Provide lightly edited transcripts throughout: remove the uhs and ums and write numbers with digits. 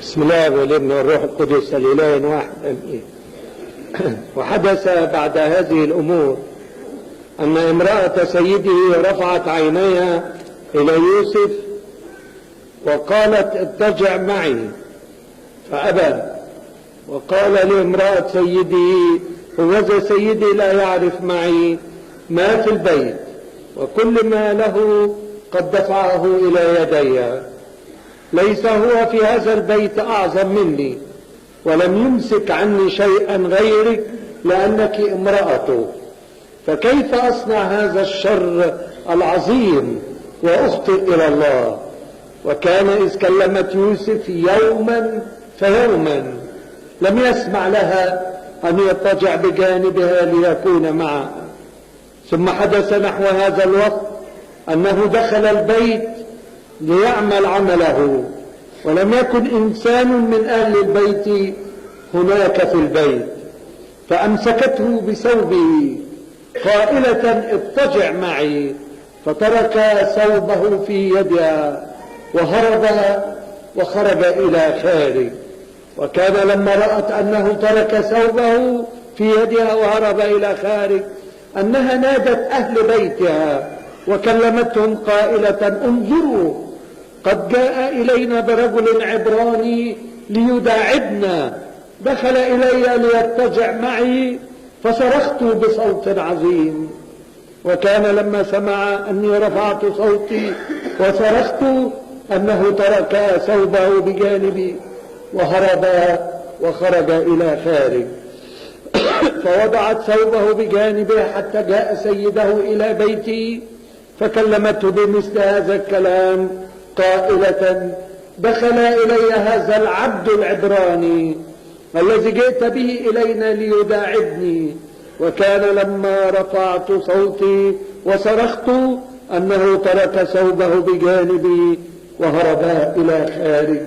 بسم الله والابن والروح القدس الإله واحد آمين. وحدث بعد هذه الأمور أن امرأة سيده رفعت عينيها إلى يوسف وقالت: اضطجع معي، فأبى. وقال لامرأة سيده: هوذا سيدي لا يعرف معي ما في البيت، وكل ما له قد دفعه إلى يدي، ليس هو في هذا البيت أعظم مني، ولم يمسك عني شيئا غيرك لأنك امرأته، فكيف أصنع هذا الشر العظيم وأخطئ إلى الله؟ وكان إذ كلمت يوسف يوما فيوما لم يسمع لها أن يضطجع بجانبها ليكون معها. ثم حدث نحو هذا الوقت أنه دخل البيت ليعمل عمله، ولم يكن إنسان من أهل البيت هناك في البيت، فأمسكته بثوبه قائلة: اضطجع معي، فترك ثوبه في يدها وهرب وخرج إلى خارج. وكان لما رأت أنه ترك ثوبه في يدها وهرب إلى خارج أنها نادت أهل بيتها وكلمتهم قائلة: انظروا، قد جاء إلينا برجل عبراني ليداعبنا، دخل إلي ليضطجع معي، فصرخت بصوت عظيم. وكان لما سمع أني رفعت صوتي وصرخت أنه ترك ثوبه بجانبي وهرب وخرج إلى خارج. فوضعت ثوبه بجانبه حتى جاء سيده إلى بيتي، فكلمته بمثل هذا الكلام قائلة: دخل إلي هذا العبد العبراني الذي جئت به إلينا ليداعبني، وكان لما رفعت صوتي وصرخت أنه ترك ثوبه بجانبي وهرب إلى خارج.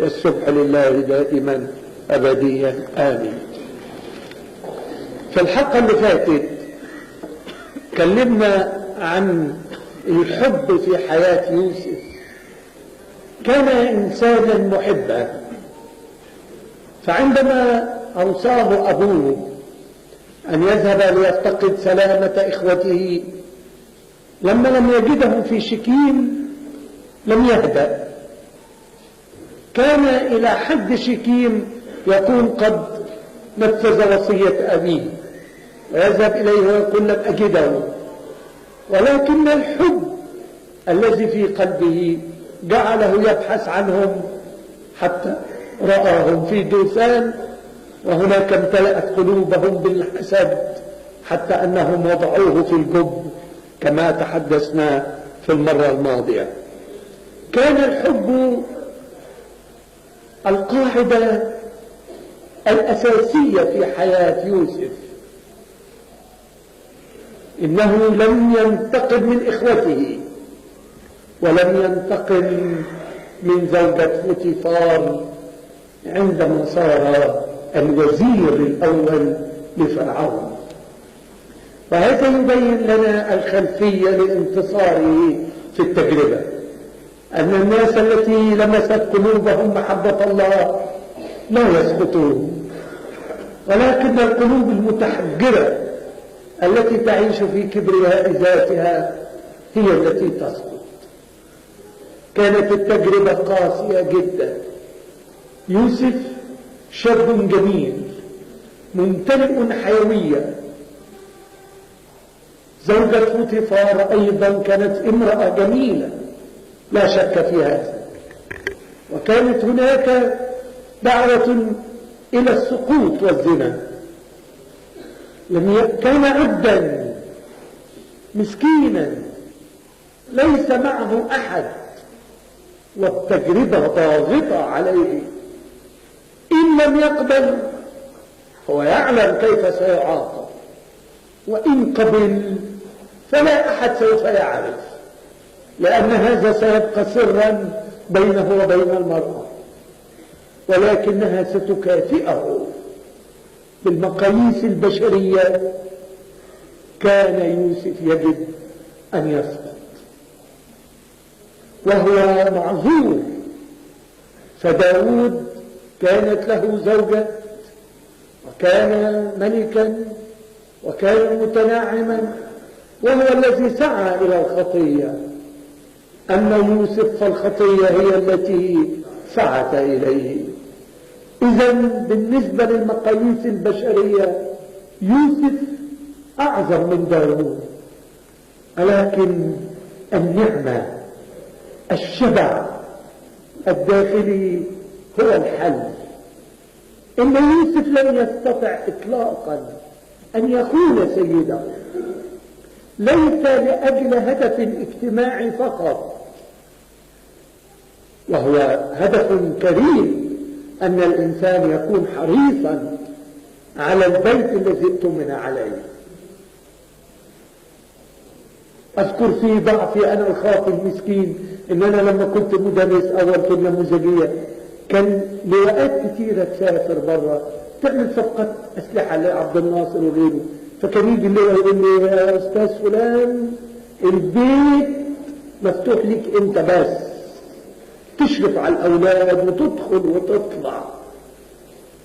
والسبح لله دائما أبديا آمين. في الحلقة اللي فاتت كلمنا عن الحب في حياة يوسف. كان إنسانا محبا، فعندما أوصاه أبوه أن يذهب ليفتقد سلامة إخوته، لما لم يجدهم في شكيم لم يهدأ. كان إلى حد شكيم يكون قد نفذ وصية أبيه، ويذهب إليه ويقول لم أجده، ولكن الحب الذي في قلبه جعله يبحث عنهم حتى رآهم في دوثان، وهناك امتلأت قلوبهم بالحسد حتى أنهم وضعوه في الجب كما تحدثنا في المرة الماضية. كان الحب القاعدة الأساسية في حياة يوسف. إنه لم ينتقم من إخوته، ولم ينتقم من زوجة فوتيفار عندما صار الوزير الأول لفرعون. وهذا يبين لنا الخلفية لانتصاره في التجربة، أن الناس التي لمست قلوبهم محبة الله لا يسقطون، ولكن القلوب المتحجرة التي تعيش في كبرياء ذاتها هي التي تسقط. كانت التجربة قاسية جدا. يوسف شاب جميل ممتلئ حيوية. زوجة فوتيفار أيضا كانت امرأة جميلة لا شك في هذا، وكانت هناك دعوة إلى السقوط والزنا. كان عبدا مسكينا ليس معه أحد، والتجربة ضاغطة عليه. إن لم يقبل هو يعلم كيف سيعاقب، وإن قبل فلا أحد سوف يعرف، لأن هذا سيبقى سرا بينه وبين المرأة، ولكنها ستكافئه بالمقاييس البشرية. كان يوسف يجب أن يسقط وهو معذور. فداود كانت له زوجة وكان ملكا وكان متنعما، وهو الذي سعى إلى الخطية. أما يوسف فالخطية هي التي سعت إليه. إذا بالنسبة للمقاييس البشرية يوسف أعظم من داود، ولكن النعمة، الشبع الداخلي هو الحل. إن يوسف لم يستطع إطلاقا أن يخون سيده، ليس لأجل هدف اجتماعي فقط، وهو هدف كريم أن الإنسان يكون حريصا على البيت الذي اؤتمن عليه. أذكر في ضعفي أنا الخاطئ المسكين إن أنا لما كنت مدرس أول في النموذجية كان لواءات كتيرة تسافر بره تعمل صفقات أسلحة لعبد الناصر وغيره، فكان يجي اللواء يقول لي يا أستاذ فلان البيت مفتوح ليك أنت بس، تشرف على الأولاد وتدخل وتطلع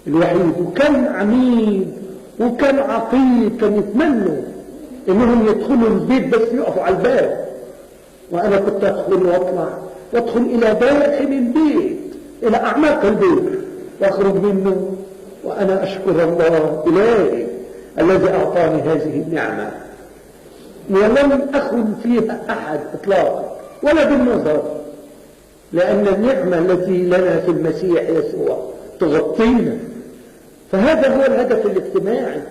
الوحيد. وكان عميد وكان عقيد كان يتمنوا إنهم يدخلوا البيت بس يقفوا على الباب، وأنا كنت أدخل وأطلع وأدخل إلى داخل البيت، إلى أعماق البيت، وأخرج منه وأنا أشكر الله إلهي الذي أعطاني هذه النعمة، ولم أخن فيها أحد إطلاقا ولا بالنظر، لأن النعمة التي لنا في المسيح يسوع تغطينا. فهذا هو الهدف الاجتماعي.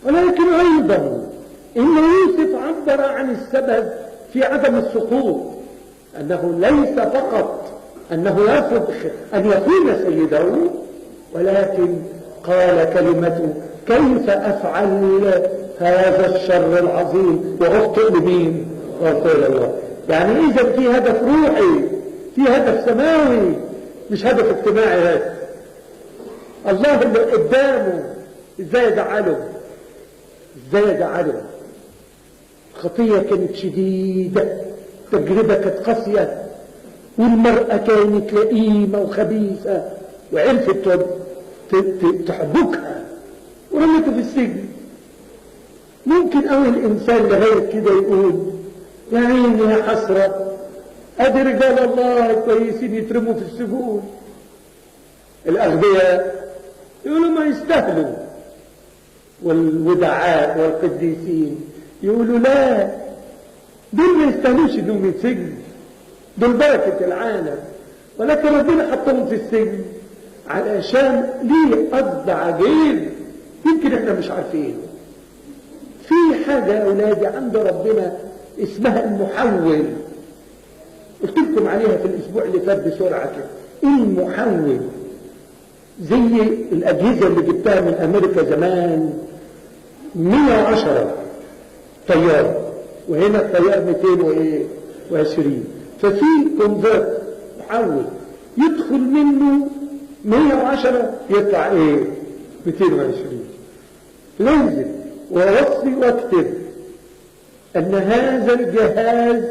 ولكن أيضا إن يوسف عبر عن السبب في عدم السقوط، أنه ليس فقط أنه يرفض أن يكون سيده، ولكن قال كلمته كيف أفعل هذا الشر العظيم وأخطئ لمين؟ وأخطئ لله. يعني إذا في هدف روحي، في هدف سماوي، مش هدف اجتماعي بس. الله اللي قدامه ازاي يزعله؟ ازاي يزعله؟ الخطية كانت شديدة، التجربة كانت قاسية، والمرأة كانت لئيمة وخبيثة وعرفت تحبكها ورمته في السجن. ممكن أول إنسان لغاية كده يقول يا عيني يا حسرة، أدي رجال الله كويسين يترموا في السجون، الأغبياء يقولوا ما يستاهلوا، والودعاء والقديسين يقولوا لا، دول ما يستاهلوش انهم يتسجنوا، دول بركة العالم، ولكن ربنا حطهم في السجن علشان ليه قصد عجيب يمكن احنا مش عارفينه. في حاجة يا أولادي عند ربنا اسمها المحول، قلت لكم عليها في الأسبوع اللي فات بسرعة كده. المحول زي الأجهزة اللي جبتها من أمريكا زمان، 110 طيار، وهنا الطيار 220، ففي كونفرت محول يدخل منه 110 يطلع ايه؟ 220. لازم ووصي واكتب ان هذا الجهاز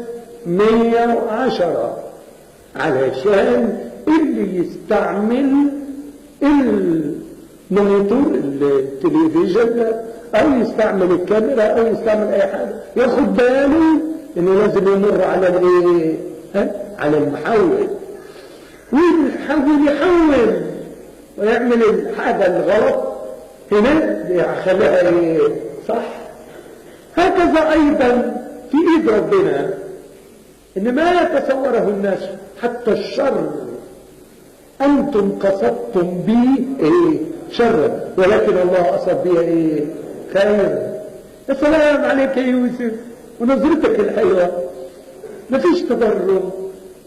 110 علشان اللي يستعمل ال monitor التلفزيون او يستعمل الكاميرا او يستعمل اي حاجه ياخد باله انه لازم يمر على الايه؟ على المحول، والمحول يحول ويعمل الحاجه الغلط هنا يخليها ايه؟ صح. هكذا ايضا في ايد ربنا ان ما يتصوره الناس حتى الشر انتم قصدتم به ايه؟ شرا، ولكن الله قصد به ايه؟ خير. يا سلام عليك يا يوسف ونظرتك الحلوه، مفيش تضرر،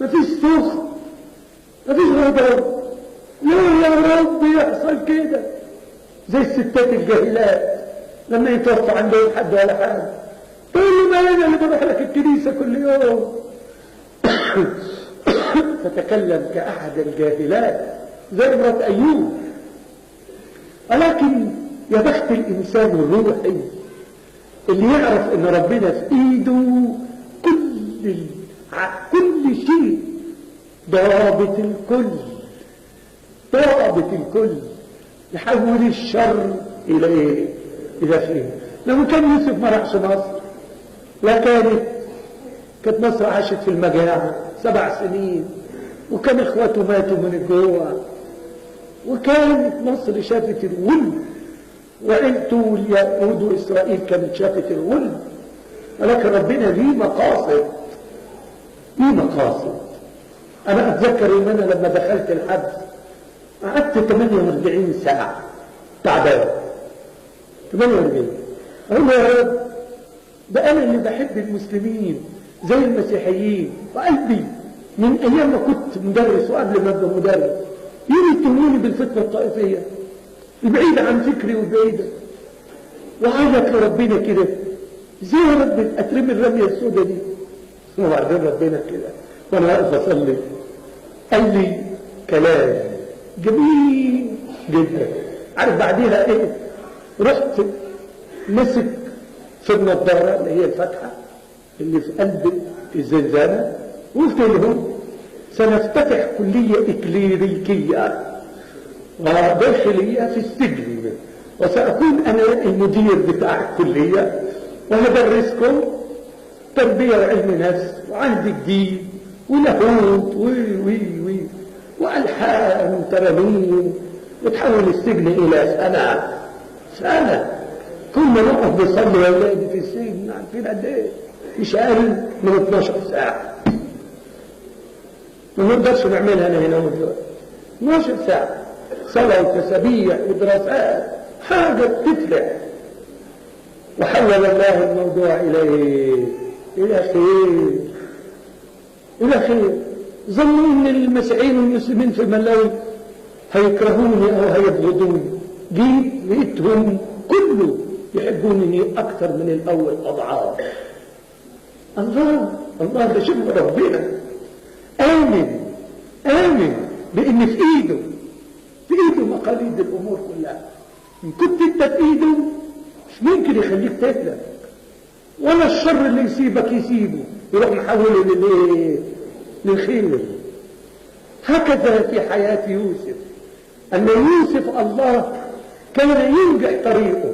مفيش سخط، مفيش غضب. ليه يا رب يحصل كده؟ زي الستات الجاهلات لما يتوفى عندهم حد ولا حاجه تقول له ما انا اللي بروح لك الكنيسه كل يوم. فتكلم كأحد الجاهلات زي امرأة أيوب. ولكن يا بخت الإنسان الروحي اللي يعرف إن ربنا في إيده كل شيء، ضابط الكل. طابت الكل، يحول الشر إلى إيه؟ إلى خير. لو كان يوسف ما راحش مصر لا كانت مصر عاشت في المجاعة 7 سنين، وكان إخواته ماتوا من الجوع، وكانت مصر شافت الغلب، وعيلته واليهود وإسرائيل كانت شافت الغلب. ولكن ربنا ليه مقاصد، ليه مقاصد. أنا أتذكر إن أنا لما دخلت الحبس قعدت 48 ساعة تعبان، 48. أقول يا رب ده أنا اللي بحب المسلمين زي المسيحيين، وقلبي من أيام ما كنت مدرس وقبل ما أبقى مدرس يتهموني بالفتنة الطائفية البعيدة عن فكري وبعيدة. وعيط لربنا كده، ازاي يا رب اترمي الرمية السوداء دي؟ وبعدين ربنا كده وانا واقف اصلي قال لي كلام جميل جدا. عارف بعديها ايه؟ رحت مسك في النضارة اللي هي الفتحة اللي في قلب الزنزانة، وقلت لهم سنفتتح كلية إكليريكية وداخلية في السجن، وسأكون أنا المدير بتاع الكلية، وهدرسكم تربية وعلم نفس وعهد جديد ولاهوت وي وي وي وألحان وترانيم، وتحول السجن إلى سنة سنة. كنا نقف نصلي يا أولادي في السجن، عارفين قد إيه؟ مش أقل من 12 ساعة. ما نقدرش نعملها أنا هنا دلوقتي. 12 ساعة صلاة وتسابيح ودراسات، حاجة بتفرح. وحول الله الموضوع إلى إيه؟ إلى خير، إلى خير. ظنوا إن المسيحيين والمسلمين في ملاوي هيكرهوني أو هيبغضوني، جيت لقيتهم كله يحبونني أكثر من الأول أضعاف. الله الله، ده شغل ربنا. آمن، آمن بإن في إيده، في إيده مقاليد الأمور كلها. إن كنت أنت في إيده مش ممكن يخليك تهلك، ولا الشر اللي يسيبك يسيبه يروح محوله للإيه؟ للخير. هكذا في حياة يوسف، أن يوسف الله كان ينجح طريقه.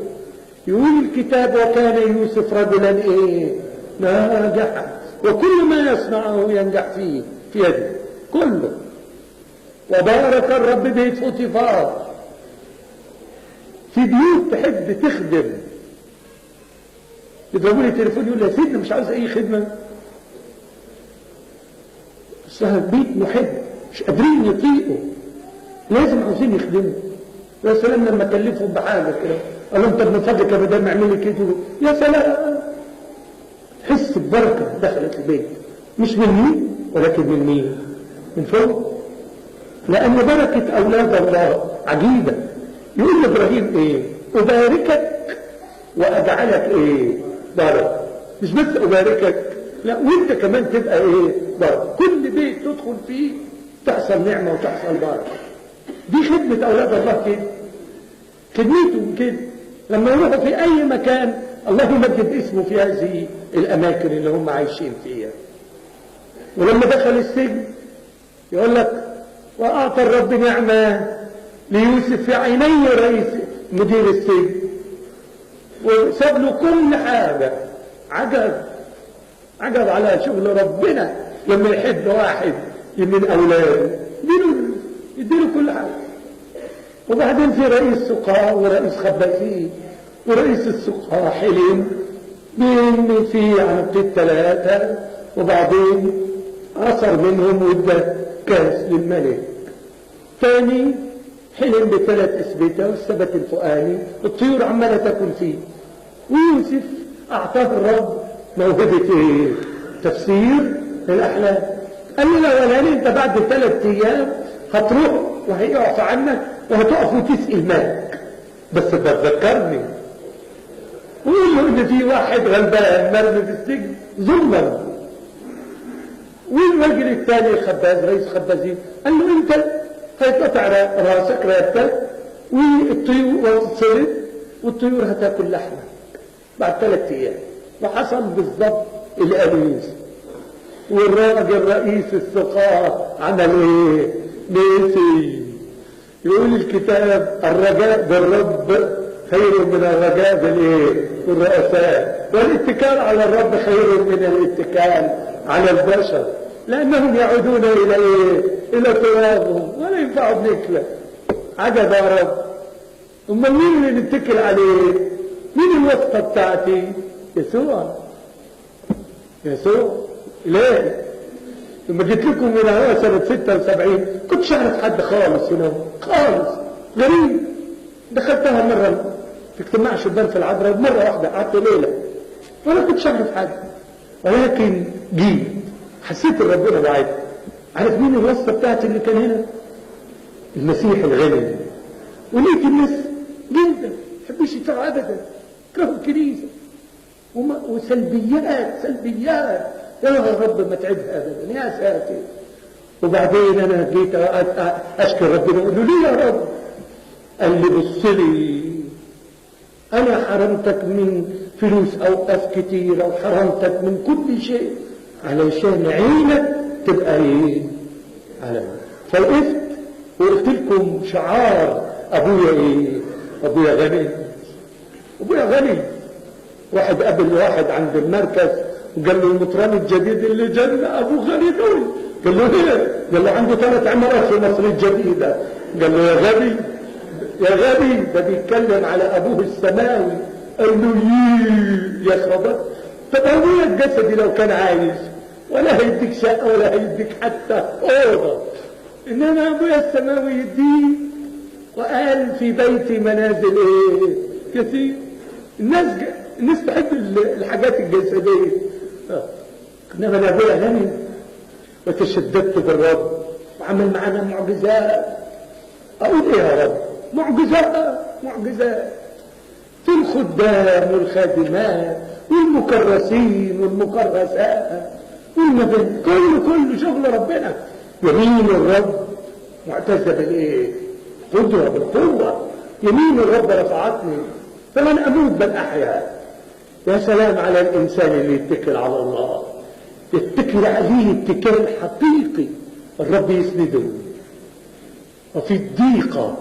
يقول الكتاب وكان يوسف رجلا إيه؟ ناجحا، وكل ما يصنعه ينجح فيه في يده كله. وبارك الرب بيت فوتيفار. في بيوت تحب تخدم، يضربوا لي تليفون يقول لي يا سيدنا مش عاوز اي خدمه، اصلها بيت محب مش قادرين يطيقوا، لازم عاوزين يخدموا. يا سلام لما كلفهم بحاجه كده، قال لهم طب من فضلك يا مدام اعملي كده، يا سلام حس ببركه دخلت البيت، مش من مين ولكن من مين؟ من فوق. لأن بركة أولاد الله عجيبة. يقول لإبراهيم إيه؟ أباركك وأجعلك إيه؟ بركة. مش بس أباركك، لا وأنت كمان تبقى إيه؟ بركة. كل بيت تدخل فيه تحصل نعمة وتحصل بركة. دي خدمة أولاد الله كده، خدمتهم كده. لما يروحوا في أي مكان الله يمجد اسمه في هذه الأماكن اللي هم عايشين فيها. ولما دخل السجن يقول لك وأعطى الرب نعمة ليوسف في عيني رئيس مدير السجن، وساب له كل حاجة. عجب، عجب على شغل ربنا لما يحب واحد من أولاده يديله كل حاجة. وبعدين في رئيس سقاء ورئيس خبازين، ورئيس السقاء حلم بإن في عنقود 3، وبعدين عصر منهم وادى كاس للملك. تاني حلم ب3 أثبتة والثبت الفوقاني الطيور عمالة تاكل فيه. ويوسف أعطاه الرب موهبة إيه؟ تفسير الأحلام. قال له الأولاني أنت بعد 3 أيام هتروح وهيعفى عنك وهتقف وتسقي الملك، بس تذكرني. وقول له إن في واحد غلبان مرمي في السجن ظلما. والراجل الثاني الخباز رئيس خبازين قال له انت هيتقطع راسك رقبتك والطيور وتصلب والطيور هتاكل لحمك بعد 3 ايام. وحصل بالظبط اللي قاله يوسف. والراجل رئيس السقاة عمل ايه؟ نسي. يقول الكتاب الرجاء بالرب خير من الرجاء بالايه؟ بالرؤساء، والاتكال على الرب خير من الاتكال على البشر، لانهم يعودون الى ايه؟ الى ترابهم ولا ينفعوا بنكله. عجب يا رب، امال مين اللي نتكل عليه؟ مين الواسطه بتاعتي؟ يسوع. يسوع ليه؟ لما جيت لكم من هنا سنة 76 كنتش اعرف حد خالص هنا خالص، غريب. دخلتها مرة في اجتماع شبان في العذراء، مرة واحدة قعدت ليلة ولا كنتش اعرف حد، ولكن جيت حسيت ان ربنا وعدني. عارف مين الواسطة بتاعتي اللي كان هنا؟ المسيح الغني. ولقيت الناس جدا ما يحبوش يدفعوا ابدا، كرهوا الكنيسة وسلبيات سلبيات، يا رب ما تعبها ابدا يا ساتر. وبعدين انا جيت اشكر ربنا واقول له ليه يا رب؟ قال لي بص لي، انا حرمتك من فلوس اوقاف كتيره وحرمتك من كل شيء علشان عينك تبقى ايه؟ على. فوقفت وقلت لكم شعار ابويا ايه؟ ابويا غني. ابويا غني. واحد قابل واحد عند المركز وقال له المطران الجديد اللي جانا ابوه غني قوي. قال له ايه؟ قال له عنده 3 عمارات في مصر الجديده. قال له يا غبي يا غبي، ده بيتكلم على ابوه السماوي. قال له يا خبر، طب ابويا الجسدي لو كان عايش ولا هيديك شقه ولا هيديك حتى اوضه، انما ابويا السماوي يديك. وقال في بيتي منازل ايه؟ كثير. الناس تحب الحاجات الجسديه، انما انا ابويا غني وتشددت بالرب وعمل معانا معجزات. اقول ايه يا رب؟ معجزات معجزات في الخدام والخادمات والمكرسين والمكرسات والمباني، كله شغل ربنا. يمين الرب معتزه بالايه؟ قدره بالقوه. يمين الرب رفعتني فلن اموت بل احيا. يا سلام على الانسان اللي يتكل على الله، يتكل عليه اتكال حقيقي، الرب يسنده وفي الضيقه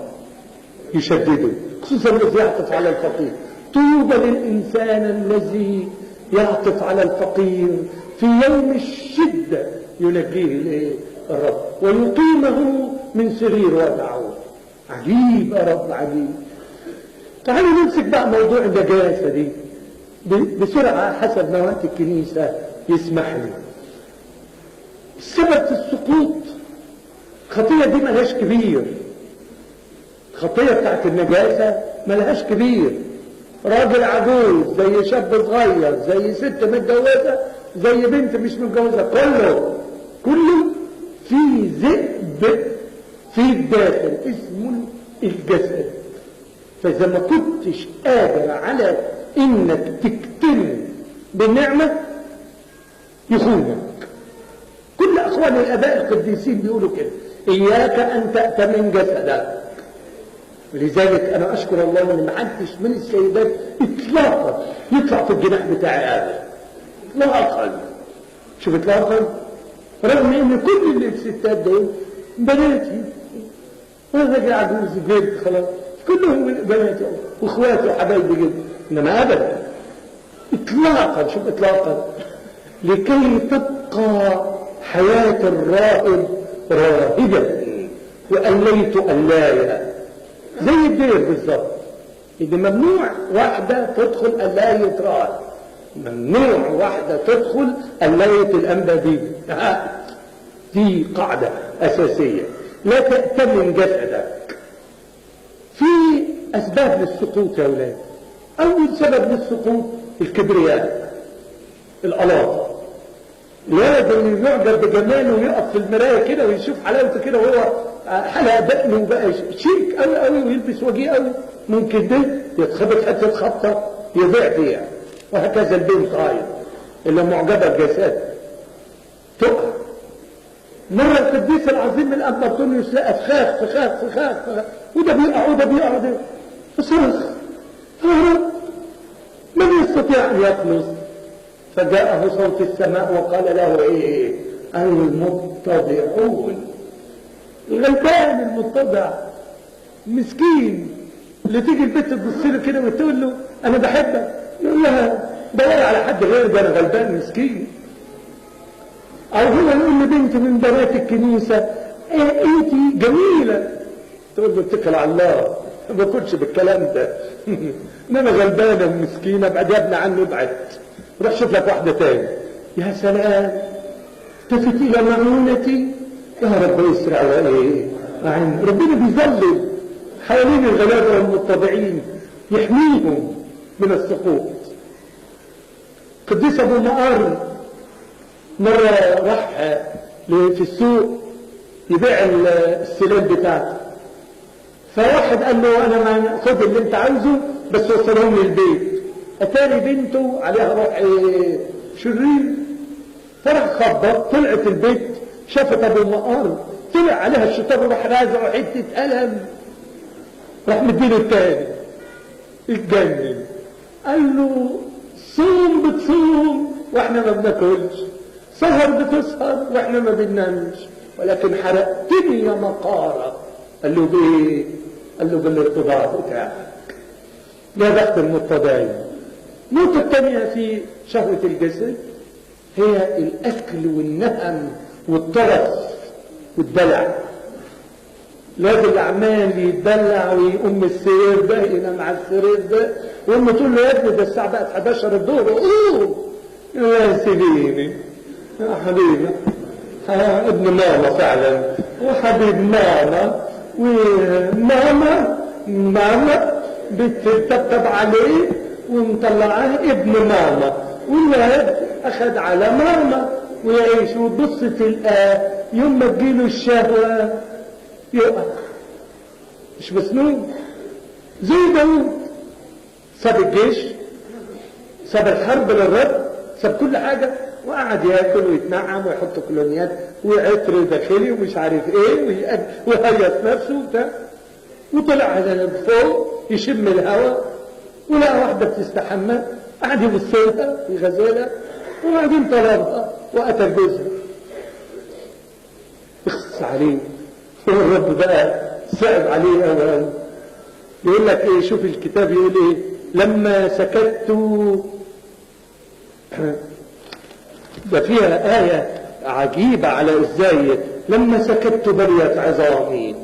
يشدده، خصوصا الذي يعطف على الفقير. طوبى للانسان الذي يعطف على الفقير في يوم الشده ينجيه الرب ويقيمه من سرير وجعه. عجيب يا رب عجيب. تعالوا نمسك بقى موضوع النجاسه دي بسرعه حسب ما وقت الكنيسه يسمح لي. السبب في السقوط، الخطيه دي ملهاش كبير. الخطيه بتاعت النجاسه ملهاش كبير. راجل عجوز زي شاب صغير زي ست متجوزه زي بنت مش متجوزه، كله كله في ذئب في الداخل اسمه الجسد. فإذا ما كنتش قادر على إنك تكتم بالنعمة يخونك. كل أخوان الآباء القديسين بيقولوا كده، إياك أن تأتمن جسدك. ولذلك أنا أشكر الله إن ما حدش من السيدات إطلاقا يطلع في الجناح بتاعي أبدا، إطلاقا. شوف إطلاقا، رغم إن كل اللي في الستات دول بناتي، أنا راجل عجوز جد خلاص، كلهم بناتي واخواتي وحبايبي جدا، انما ابدا اطلاقا. شوف اطلاقا، لكي تبقى حياة الراهب راهبا وأليت ألايا، زي الدير بالظبط، إن ممنوع واحدة تدخل ألاية راهب، ممنوع واحدة تدخل ألاية الأنبا دي. دي قاعدة أساسية، لا تأتمن جسدك. في أسباب للسقوط يا أولاد. أول سبب للسقوط الكبرياء، الألاطة. الولد اللي يعجب بجماله ويقف في المراية كده ويشوف حلاوته كده وهو حلق دقنه وبقى شيك قوي قوي ويلبس وجيه قوي، ممكن ده يتخبط حتة خبطة يضيع فيها. وهكذا البنت أيضا اللي معجبة بجسدها تقع. مرة القديس العظيم الأب أنطونيوس لقى فخاخ فخاخ فخاخ فخاخ، وده بيقع وده بيقع وده، فصرخ يا رب من يستطيع أن يخلص؟ فجاءه صوت السماء وقال له إيه؟ المتضعون. الغلبان المتضع مسكين اللي تيجي البنت تبص له كده وتقول له انا بحبك، يقول لها دوري على حد غير ده، انا غلبان مسكين. او هو يقول لبنت من بنات الكنيسة ايه انت جميلة، تقول له اتكل على الله، ما باكلش بالكلام ده، ان انا غلبانه ومسكينه، ابعد يا ابني عني، ابعد، روح شوف لك واحدة تاني. يا سلام، التفت الى معونتي يا رب يسرع وايه عين. ربنا بيظلل حوالين الغلابة والمتبعين، يحميهم من السقوط. قديس ابو مقار مرة راح في السوق يبيع السلال بتاعته، فواحد قال له انا ما خد اللي انت عاوزه بس وصلهم لي البيت. اتاري بنته عليها روح شرير، فراح خبط، طلعت البيت شافت ابو مقار، طلع عليها الشيطان وراح رازعه حتة قلم، راح مديله التاني. اتجنن، قال له صوم بتصوم واحنا ما بناكلش، سهر بتسهر واحنا ما بننامش، ولكن حرقتني يا مقارة. قال له بايه؟ قال له بالارتضاع بتاعك. يا بخت المتضعين. النقطة الثانية في شهوة الجسد هي الأكل والنهم والطرف والدلع. الواد اللي عمال يتدلع ويقوم السرير ده ينام على السرير ده، وامه تقول له يا ابني ده الساعة بقت 11 الظهر، قوم. يا سيديني يا حبيبي، ابن ماما فعلا، وحبيب ماما، وماما ماما بتطبطب عليه ومطلعاه ابن ماما، والواد اخذ على ماما ويعيش. وتبص تلقاه يوم ما تجيله الشهوة يقع، مش مسنون زي داود. ساب الجيش، ساب الحرب للرب، ساب كل حاجة، وقعد ياكل ويتنعم ويحط كولونيات وعطر داخلي ومش عارف ايه، وهيص نفسه وبتاع، وطلع على فوق يشم الهواء، ولقى واحدة بتستحمى، قعد يبص لها ويغزلها، وبعدين طلبها وقتل جوزها. اخص عليه الرب بقى، صعب عليه قوي. يقول لك ايه؟ شوف الكتاب يقول ايه: لما سكت. ده فيها آية عجيبة على ازاي: لما سكت بريت عظامي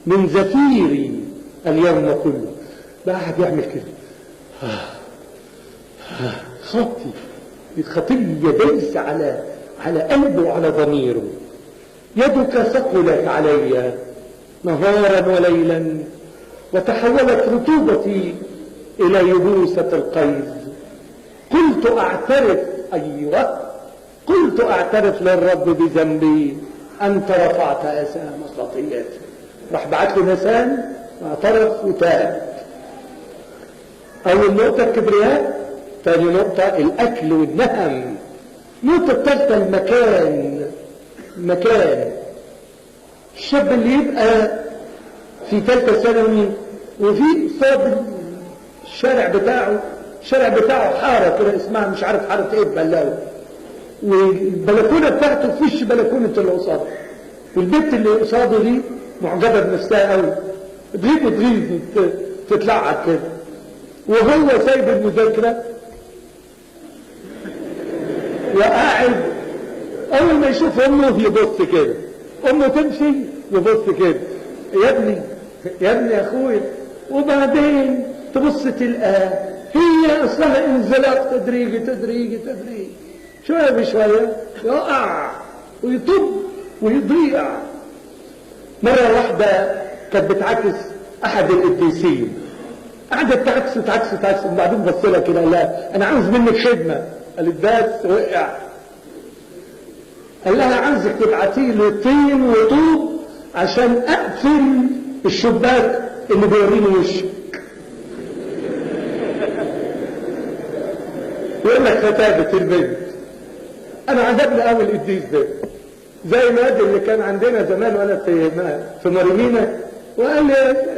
من زفيري اليوم كله. بقى قاعد يعمل كده، خطي الخطية دايسة على قلبه وعلى ضميره. يدك ثقلت علي نهارا وليلا، وتحولت رطوبتي إلى يبوسة القيظ. قلت أعترف، أيوة قلت أعترف للرب بذنبي، أنت رفعت أسام خطيئتي. راح بعت له نسان واعترف وتاب. أول نقطة الكبرياء، ثاني نقطة الأكل والنهم، النقطة الثالثة المكان. مكان الشاب اللي يبقى في ثالثة ثانوي وفي صاب الشارع بتاعه، الشارع بتاعه حارة كده اسمها مش عارف حارة ايه بلاوي، والبلكونة بتاعته في وش بلكونة اللي قصاده، والبنت اللي قصاده دي معجبة بنفسها قوي، تغيب وتغيب تتلعب كده، وهو سايب المذاكرة وقاعد. أول ما يشوف أمه يبص كده، أمه تمشي يبص كده، يا ابني يا ابني يا أخويا. وبعدين تبص تلقاه هي أصلها انزلاق تدريجي تدريجي تدريجي، شوية بشوية يقع ويطب ويضيع. مرة واحدة كانت بتعاكس أحد القديسين، قعدت تعكس تعكس تعكس، وبعدين بص لها كده قال لها أنا عاوز منك خدمة. قالت بس، وقع. قال لها عاوزك تبعتي لي طين وطوب عشان اقفل الشباك اللي بيوريني وشك. يقول لك فتابت البنت. انا عجبني قوي القديس ده، زي الواد اللي كان عندنا زمان وانا في مريمينا، وقال لي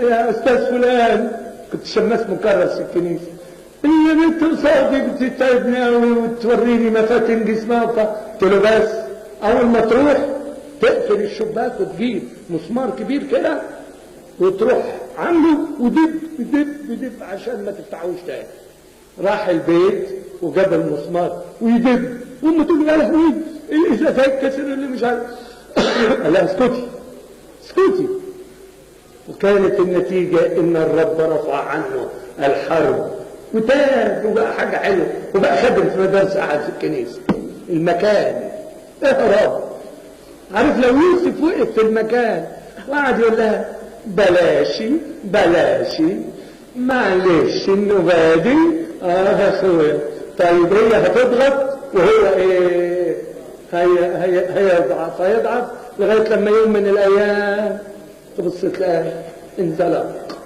يا استاذ فلان، كنت شماس مكرس في الكنيسة، اللي بنت قصادي بتتعبني قوي وتوريني مفاتن جسمها. قلت له بس اول ما تروح تقفل الشباك وتجيب مسمار كبير كده وتروح عامله ودب دب دب عشان ما تفتحوش تاني. راح البيت وجاب المسمار ويدب، وامه تقول له يا لهوي الازازه هيتكسر اللي مش عارف. قال لها اسكتي اسكتي. وكانت النتيجة ان الرب رفع عنه الحرب وتاب وبقى حاجة حلوة وبقى خادم في مدارس قاعد في الكنيسة. المكان اهرب. عارف لو يوسف وقف في المكان وقعد يقول لها بلاشي بلاشي معلش النبادي يا اخويا، طيب هي هتضغط وهو ايه هيضعف هيضعف لغاية لما يوم من الايام تبص تلاقيه انزلق.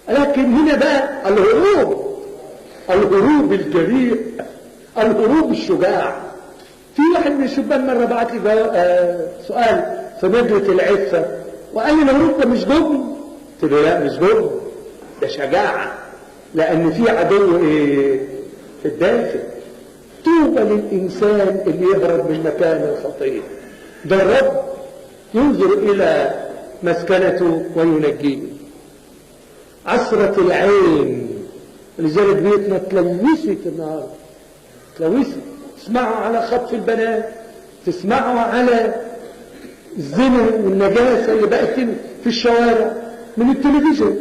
لكن هنا بقى الهروب، الهروب الجريء، الهروب الشجاع. في واحد من الشبان مرة بعت لي سؤال في مجلة العفة وقال لي الهروب ده مش جبن. قلت له لا مش جبن، ده شجاعة، لان في عدو ايه في الداخل. طوبى للانسان اللي يهرب من مكان الخطية، ده الرب ينظر الى مسكنته وينجيه. عصرة العين، لذلك بيوتنا تلوثت النهارده، تلوثت. تسمعوا على خطف البنات، تسمعوا على الزنا والنجاسة اللي بقت في الشوارع من التلفزيون.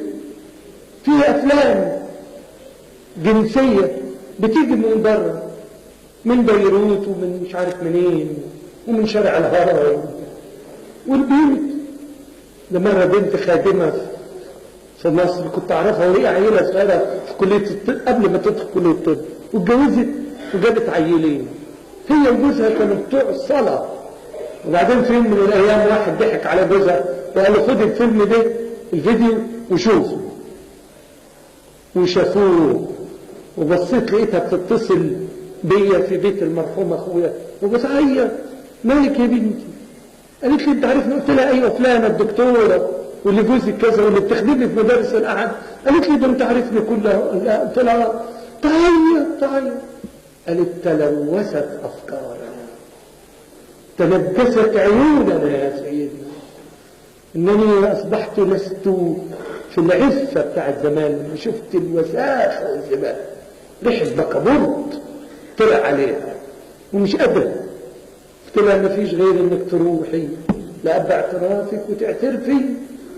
في أفلام جنسية بتيجي من بره، من بيروت ومن مش عارف منين ومن شارع الهرم والبيوت. ده مرة بنت خادمة في مصر كنت أعرفها وهي عيلة صغيرة في كلية الطب قبل ما تدخل كلية الطب، واتجوزت وجابت عيلين. هي وجوزها كانوا بتوع الصلاة. وبعدين في يوم من الأيام واحد ضحك على جوزها وقال له خد الفيلم ده الفيديو وشوفه. وشافوه، وبصيت لقيتها بتتصل بيا في بيت المرحوم أخويا وبتعيط، مالك يا بنتي؟ قالت لي انت عارفني؟ قلت لها ايوه فلانه الدكتورة واللي جوزي كذا واللي بتخدمني في مدارس الاحد. قالت لي ده انت عارفني كلها؟ قلت لها تعيط تعيط. قالت تلوثت افكارنا، تنجست عيوننا يا سيدنا، انني اصبحت لست في العفة بتاعت زمان لما شفت الوساخه والزباله، ريحه بكابورت طلع عليها ومش قادرة. قلت لها ما فيش غير انك تروحي لأب اعترافك وتعترفي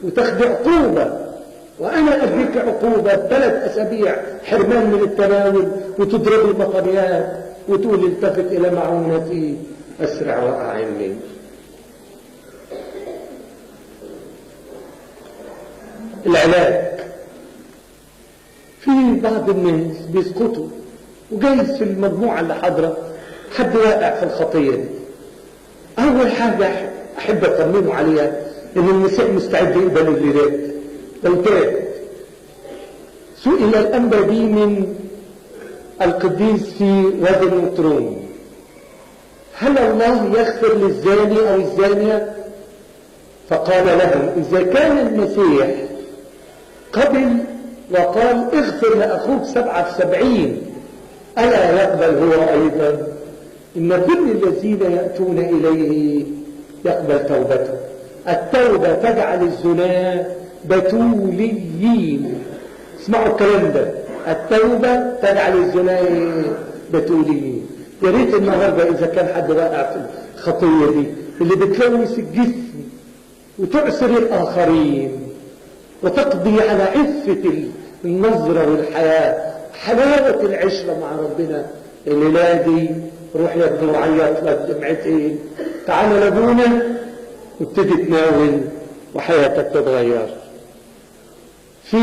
وتاخدي عقوبة، وانا اديك عقوبة 3 أسابيع حرمان من التناول، وتضربي المطريات وتقولي التفت الى معونتي اسرع واعني. العلاج، في بعض الناس بيسقطوا، وجايز في المجموعة اللي حاضرة حد واقع في الخطية دي. أول حاجة أحب أطمنه عليها إن المسيح مستعد يقبل الليلات لو تاب. سئل الأنبا بي من القديس في وادي النطرون، هل الله يغفر للزاني أو الزانية؟ فقال لهم إذا كان المسيح قبل وقال اغفر لأخوك 77، ألا يقبل هو أيضا؟ إن كل الذين يأتون إليه يقبل توبته. التوبة تجعل الزناة بتوليين. اسمعوا الكلام ده، التوبة تجعل الزناة بتوليين. يا ريت النهارده إذا كان حد واقع في الخطية دي اللي بتلوث الجسم وتعسر الآخرين وتقضي على عفة النظرة والحياة، حلاوة العشرة مع ربنا، الليلة دي روح يا ابني وعيط لك دمعتين، تعالى لابونا وابتدي تناول وحياتك تتغير. في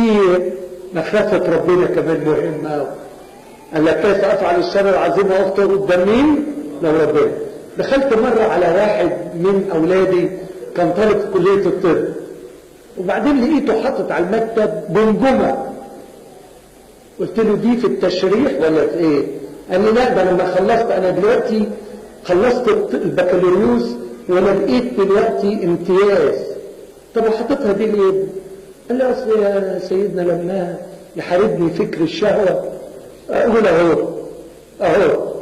مخافة ربنا كمان مهمة. قال لك كيف افعل الشر العظيم واخطئ قدام مين؟ لو ربنا. دخلت مرة على واحد من اولادي كان طالب في كلية الطب، وبعدين لقيته حاطط على المكتب جمجمة. قلت له دي في التشريح ولا في ايه؟ قال لي لا ده لما خلصت، انا دلوقتي خلصت البكالوريوس وانا بقيت دلوقتي امتياز. طب وحطيتها دي ليه؟ قال لي اصل يا سيدنا لما يحاربني فكر الشهوة اقول اهو اهو.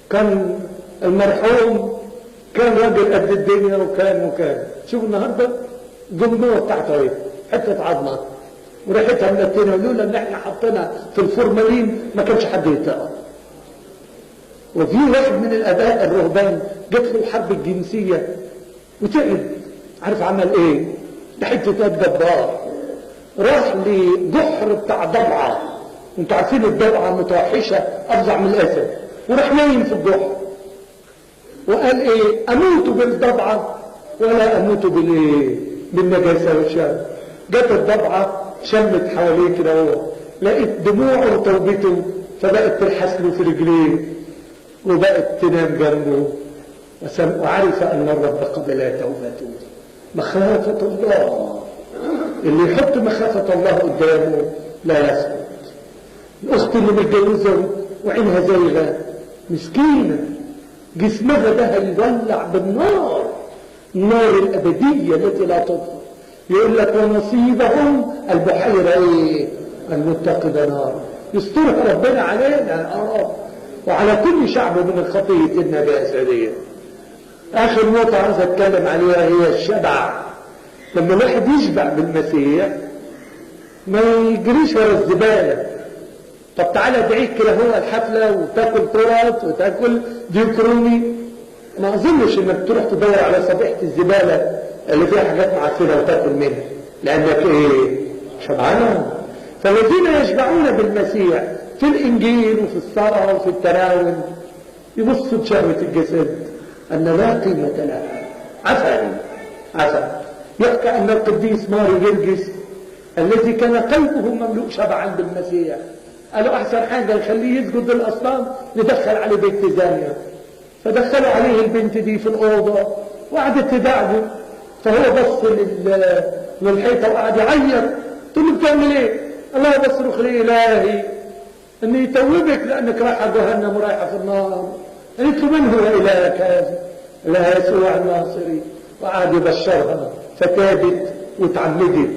كان المرحوم كان راجل قد الدنيا وكان شوف النهارده الجمجمة بتاعته ايه؟ حتة عظمة وريحتها منتنة، ولولا ان احنا حطينا في الفورمالين ما كانش حد يطلع. وفي واحد من الاباء الرهبان جات له الحرب الجنسية وتعب، عارف عمل ايه؟ ده حتة جبار، راح لجحر بتاع ضبعة، وانتوا عارفين الضبعة متوحشة افظع من الاسد، وراح نايم في الجحر وقال ايه؟ اموت بالضبعة ولا اموت بالايه؟ بالنجاسة والشر. جت الضبعة شمت حواليه كده اهو، لقيت دموعه وتوبته، فبقت تلحس له في رجليه وبقت تنام جنبه، وعرف ان الرب قبل توبته. مخافة الله، اللي يحط مخافة الله قدامه لا يسقط. الأخت اللي متجوزة وعينها زايغة مسكينة، جسمها ده هيولع بالنار، النار الأبدية التي لا تطفئ. يقول لك ونصيبهم البحيرة ايه؟ المتقدة نار. يسترها ربنا علينا يا رب وعلى كل شعب من الخطية النجاسة دي. آخر نقطة عايز أتكلم عليها هي الشبع. لما الواحد يشبع بالمسيح ما يجريش ورا الزبالة. طب تعالى ادعيك كده هو الحفلة وتاكل تورت وتاكل ديك رومي، ما اظنش انك تروح تدور على صفيحة الزبالة اللي فيها حاجات معفنة وتاكل منها، لانك ايه؟ شبعان. فالذين يشبعون بالمسيح في الانجيل وفي الصلاة وفي التناول يبصوا بشهوة الجسد ان لا قيمة لها. عفن عفن. يحكى ان القديس ماري جرجس الذي كان قلبه مملوء شبعا بالمسيح، قالوا احسن حاجة نخليه يسجد للاصنام ندخل عليه بنت زانية. فدخلوا عليه البنت دي في الاوضة وقعدت تدعبه، فهو بص للحيطه وقعد يعيط. قلت له بتعمل ايه؟ قال لها بصرخ لالهي ان يتوبك لانك رايحة جهنم ورايحه في النار. قالت له من هو الهك هذا؟ قال لها يسوع الناصري. وقعد يبشرها فتابت وتعمدت.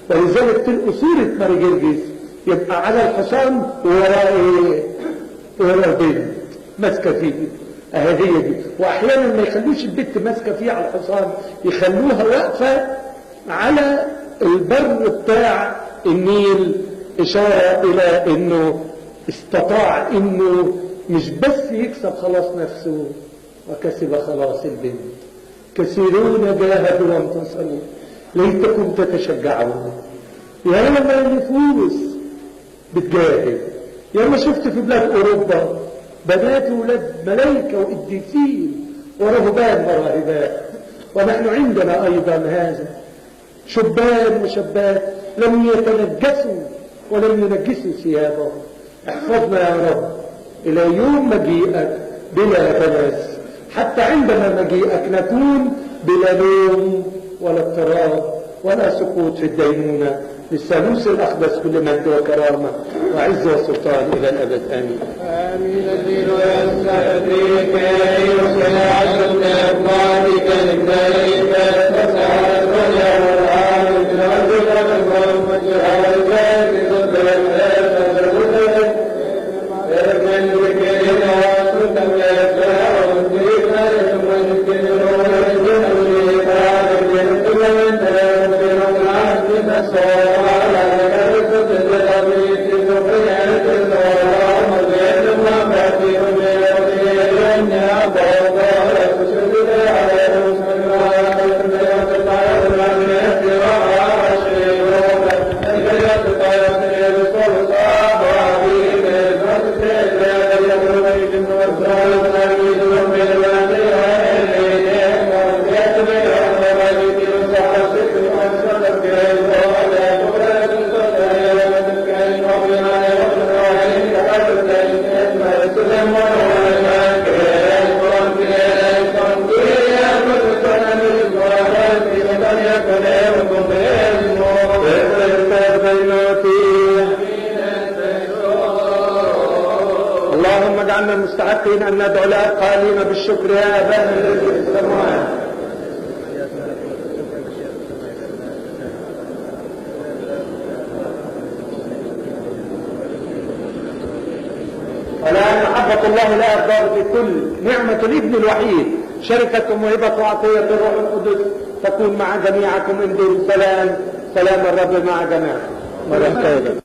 ولذلك تلقوا صوره ماري جرجس يبقى على الحصان ووراه ايه؟ وراه بنت ماسكه فيه، اهي دي. واحيانا ما يخلوش البنت ماسكه فيه على الحصان، يخلوها واقفة على البر بتاع النيل، اشارة الى انه استطاع انه مش بس يكسب خلاص نفسه، وكسب خلاص البنت. كثيرون جاهدوا وانتصروا، ليتكم تتشجعون. يا لما النفوس بتجاهد، يا ما شفت في بلاد اوروبا بنات وولاد ملائكة وقديسين ورهبان وراهبات، ونحن عندنا ايضا هذا، شبان وشابات لم يتنجسوا ولم ينجسوا ثيابهم. احفظنا يا رب الى يوم مجيئك بلا دنس، حتى عندما مجيئك نكون بلا لوم ولا اضطراب ولا سقوط في الدينونة. للثالوث الأقدس كل مجد وكرامة وعز وسلطان إلى الأبد، آمين. آمين. اللهم اجعلنا مستحقين ان ندعو لك قائلين بالشكر يا ابانا الذي في السماوات. والآن محبة الله لا أفضل بكل نعمة الابن الوحيد شركة موهبة وعطية الروح القدس تكون مع جميعكم. امضوا بالسلام. سلام الرب مع جميعكم. مرة.